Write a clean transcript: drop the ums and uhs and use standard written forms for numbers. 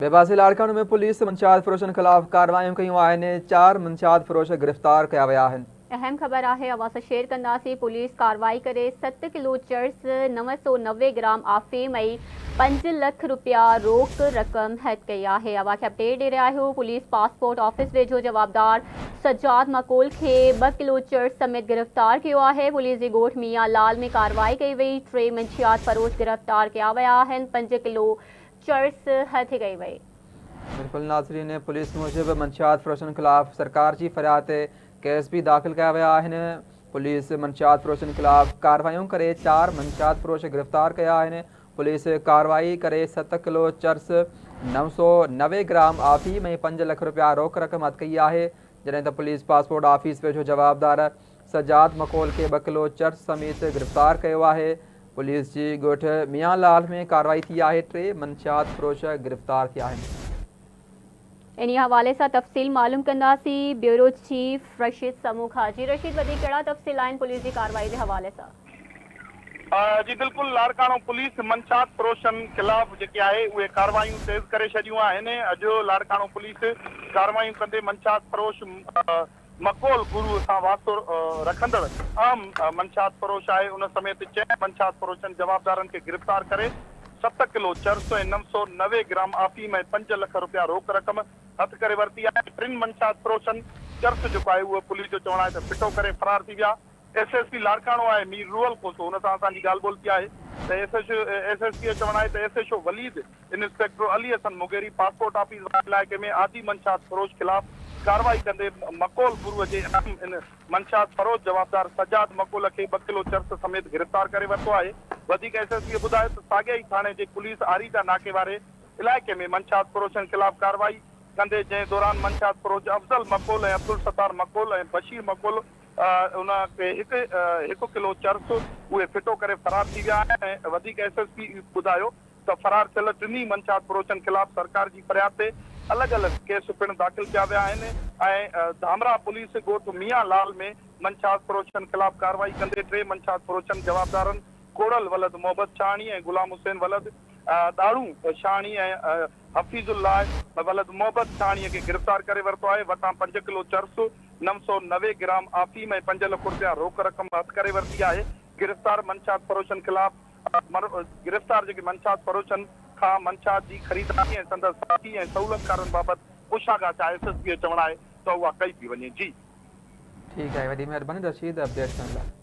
ٻئي پاسي لاڙڪاڻو ۾ پوليس منشيات فروشن خلاف ڪارروايون ڪيون آهن، چار منشيات فروش گرفتار ڪيا ويا آهن. اهم خبر آهي اوهان سان شيئر ڪنداسين، پوليس ڪارروائي ڪري ست ڪلو چرس، 990 گرام آفيم ۽ پنج لک رپيا روڪ رقم هٿ ڪئي آهي. اوهان کي اپڊيٽ ڏئي رهيا آهيون، پوليس پاسپورٽ آفيس ويجهو جوابدار سجاد مڪول کي ٻه ڪلو چرس سميت گرفتار ڪيو آهي. پوليس جي ڳوٺ ميان لال ۾ ڪارروائي ڪئي وئي، ٽي منشيات فروش گرفتار ڪيا ويا آهن، پنج ڪلو چرس هٿ ڪئي وئي. بلڪل ناظرين پوليس موجب منشيات فروشن خلاف سرڪار جي فرياد تي ڪيس به داخل ڪيا ويا آهن پوليس منشيات فروشن خلاف ڪارروايون ڪري چار منشيات فروش گرفتار ڪيا آهن پوليس ڪارروائي ڪري ست ڪلو چرس 990 گرام آفيم ۽ پنج لک رپيا روڪ رقم هٿ ڪئي آهي جڏهن ته پوليس پاسپورٽ آفيس ويجهو جوابدار سجاد مڪول کي ٻه ڪلو چرس سميت گرفتار ڪيو آهي پوليس جي ڳوٺ ميان لال ۾ ڪارروائي ٿي آهي، ٽي منشيات فروش گرفتار ٿيا آهن. انهي حوالي سان تفصيل معلوم ڪنداسين بيورو چيف رشيد سمون کان. جي رشيد وڌيڪ ڪهڙا تفصيل آهن پوليس جي ڪارروائي جي حوالي سان؟ جي بلڪل لاڙڪاڻو پوليس منشيات فروشن خلاف جيڪي آهي اهي ڪارروايون تيز ڪري ڇڏيون آهن اڄ لاڙڪاڻو پوليس ڪارروايون ڪندي منشيات فروش مقبول گروء سان واسطو رکندڙ اهم منشيات فروش آهي، ان سميت چئن منشيات فروشن جوابدارن کي گرفتار ڪري ست ڪلو چرس ۽ 990 گرام آفيم ۽ پنج لک رپيا روڪ رقم هٿ ڪري ورتي آهي، ٽن منشيات فروشن چرس جيڪو آهي اهو پوليس جو چوڻ آهي ته ڦٽو ڪري فرار ٿي ويا. ايس ايس پي لاڙڪاڻو آهي مير روحل کوسو ان سان اسان جي ڳالهه ٻولهه ٿي آهي ته ايس ايس پي جو چوڻ آهي ته S H O Waleed inspector Ali Hassan Mugheri passport office واري علائقي ۾ عادي منشيات فروش خلاف ڪارروائي ڪندي مقول گروء جي اهم منشيات فروش جوابدار سجاد مقول کي ٻه ڪلو چرس سميت گرفتار ڪري ورتو آهي. وڌيڪ ايس ايس پي ٻڌايو ته ساڳئي ئي ٿاڻي جي پوليس آريجا ناڪي واري علائقي ۾ منشيات فروشن خلاف ڪارروائي ڪندي جنهن دوران منشيات فروش افضل مقول ۽ عبدالستار مقول ۽ بشير مقول ان کي هڪ هڪ ڪلو چرس اهي ڦٽو ڪري فرار ٿي ويا آهن ۽ وڌيڪ ايس ايس پي ٻڌايو ته فرار ٿيل ٽنهي منشيات فروشن خلاف سرڪار جي فرياد تي الڳ الڳ ڪيس پڻ داخل ڪيا ويا آهن ۽ ڌامراهه پوليس ڳوٺ ميان لال ۾ منشيات فروشن خلاف ڪارروائي ڪندي ٽي منشيات فروشن جوابدارن ڪوڙل ولد محبت شاهاڻي ۽ غلام حسين ولد ڏاڙهون شاهاڻي ۽ حفيظ الله ولد محبت شاهاڻي کي گرفتار ڪري ورتو آهي وٽان پنج ڪلو چرس، 990 گرام آفيم ۽ پنج لک رپيا روڪ رقم هٿ ڪري ورتي آهي. گرفتار منشيات فروشن خلاف گرفتار جيڪي منشيات فروشن کان منشيات جي خريداري ۽ سندس ساٿي ۽ سهولتڪارن بابت پڇا ڳاڇا ايس ايس پي جو چوڻ آهي ته اها ڪئي پئي وڃي. جي. ٺيڪ آهي وڏي مهرباني رشيد اپڊيٽ ڪرڻ لاء.